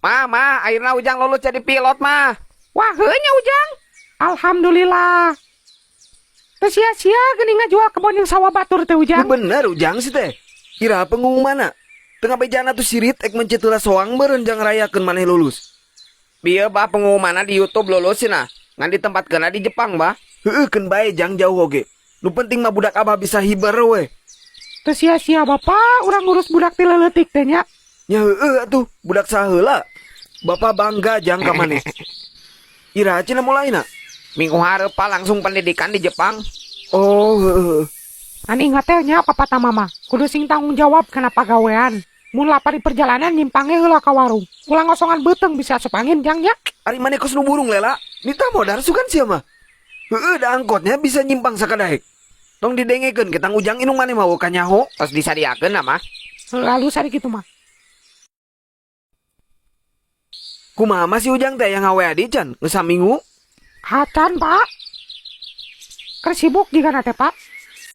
Mah, mah, akhirnya Ujang lulus jadi pilot, mah. Wah, heuh nya Ujang. Alhamdulillah. Teu sia-sia geuning ngajual kebon jeung sawah batur teh Ujang. Bener Ujang sih teh. Iraha pengumumanna? Tengah bejana tuh sirit ek mencet heula soang meureun jang rayakeun maneh lulus. Bieu bah pengumumanna di YouTube lulus cenah. Ngan ditempatkeunna di Jepang, bah. Heueuh keun bae jang jauh oge. Nu penting mah budak abah bisa hiber we. Teu sia-sia Bapak urang ngurus budak ti leuletik teh nya. Nya heueuh atuh budak saheula. Bapak bangga jang ka maneh. Iraha cenah mulaina? Minggu hareup Pak langsung pendidikan di Jepang. Oh, heueuh. Ngan ingat teh nya papa ta mama, kudu sing tanggung jawab kana pagawean. Mun lapar di perjalanan nyimpangnya heula ka warung. Ulah ngosongan beuteung bisa asup angin jang nya. Ari maneh kos nu burung lela. Nita modar sugan sia mah. Heueuh da angkotnya bisa nyimpang sakadaek. Tong didengekeun ketang Ujang indung maneh mah kanyaho. Tos disadiakeun na mah. Halus ari kitu mah. Kumaha mah si Ujang teh yang ngawe adi can geus saminggu? Acan, Pak. Keur sibuk jigana teh, Pak.